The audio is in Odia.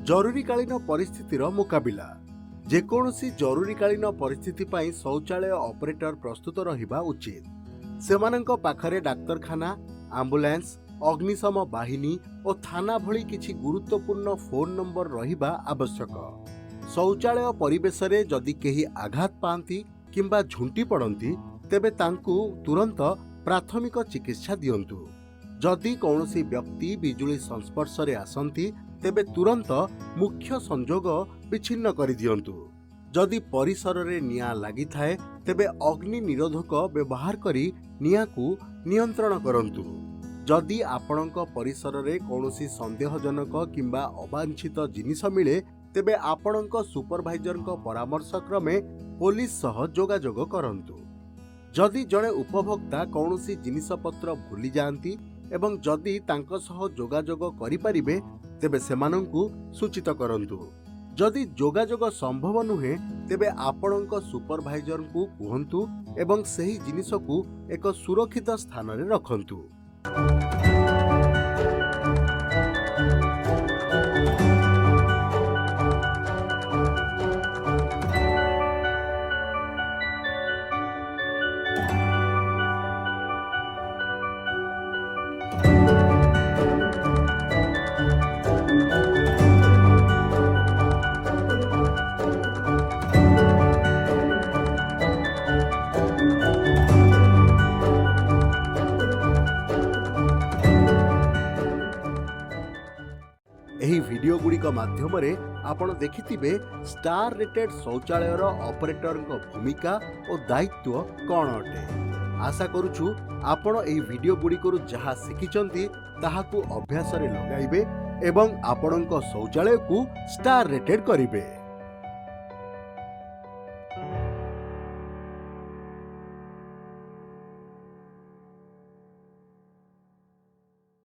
ଜରୁରୀକାଳୀନ ପରିସ୍ଥିତିର ମୁକାବିଲା। ଯେକୌଣସି ଜରୁରୀକାଳୀନ ପରିସ୍ଥିତି ପାଇଁ ଶୌଚାଳୟ ଅପରେଟର ପ୍ରସ୍ତୁତ ରହିବା ଉଚିତ। ସେମାନଙ୍କ ପାଖରେ ଡାକ୍ତରଖାନା, ଆମ୍ବୁଲାନ୍ସ, ଅଗ୍ନିଶମ ବାହିନୀ ଓ ଥାନା ଭଳି କିଛି ଗୁରୁତ୍ୱପୂର୍ଣ୍ଣ ଫୋନ୍ ନମ୍ବର ରହିବା ଆବଶ୍ୟକ। ଶୌଚାଳୟ ପରିବେଶରେ ଯଦି କେହି ଆଘାତ ପାଆନ୍ତି କିମ୍ବା ଝୁଣ୍ଟି ପଡ଼ନ୍ତି, ତେବେ ତାଙ୍କୁ ତୁରନ୍ତ ପ୍ରାଥମିକ ଚିକିତ୍ସା ଦିଅନ୍ତୁ। ଯଦି କୌଣସି ବ୍ୟକ୍ତି ବିଜୁଳି ସଂସ୍ପର୍ଶରେ ଆସନ୍ତି, ତେବେ ତୁରନ୍ତ ମୁଖ୍ୟ ସଂଯୋଗ ବିଚ୍ଛିନ୍ନ କରିଦିଅନ୍ତୁ। ଯଦି ପରିସରରେ ନିଆଁ ଲାଗିଥାଏ, ତେବେ ଅଗ୍ନି ନିରୋଧକ ବ୍ୟବହାର କରି ନିଆଁକୁ ନିୟନ୍ତ୍ରଣ କରନ୍ତୁ। ଯଦି ଆପଣଙ୍କ ପରିସରରେ କୌଣସି ସନ୍ଦେହଜନକ କିମ୍ବା ଅବାଞ୍ଛିତ ଜିନିଷ ମିଳେ, ତେବେ ଆପଣଙ୍କ ସୁପରଭାଇଜରଙ୍କ ପରାମର୍ଶ କ୍ରମେ ପୋଲିସ ସହ ଯୋଗାଯୋଗ କରନ୍ତୁ। ଯଦି ଜଣେ ଉପଭୋକ୍ତା କୌଣସି ଜିନିଷପତ୍ର ଭୁଲି ଯାଆନ୍ତି ଏବଂ ଯଦି ତାଙ୍କ ସହ ଯୋଗାଯୋଗ କରିପାରିବେ, ତେବେ ସେମାନଙ୍କୁ ସୂଚିତ କରନ୍ତୁ। ଯଦି ଯୋଗାଯୋଗ ସମ୍ଭବ ନୁହେଁ, ତେବେ ଆପଣଙ୍କ ସୁପରଭାଇଜରଙ୍କୁ କୁହନ୍ତୁ ଏବଂ ସେହି ଜିନିଷକୁ ଏକ ସୁରକ୍ଷିତ ସ୍ଥାନରେ ରଖନ୍ତୁ। ଏହି ଭିଡିଓଗୁଡ଼ିକ ମାଧ୍ୟମରେ ଆପଣ ଦେଖିଥିବେ ଷ୍ଟାର ରେଟେଡ୍ ଶୌଚାଳୟର ଅପରେଟରଙ୍କ ଭୂମିକା ଓ ଦାୟିତ୍ୱ କ'ଣ ଅଟେ। ଆଶା କରୁଛୁ, ଆପଣ ଏହି ଭିଡିଓଗୁଡ଼ିକରୁ ଯାହା ଶିଖିଛନ୍ତି, ତାହାକୁ ଅଭ୍ୟାସରେ ଲଗାଇବେ ଏବଂ ଆପଣଙ୍କ ଶୌଚାଳୟକୁ ଷ୍ଟାର ରେଟେଡ୍ କରିବେ।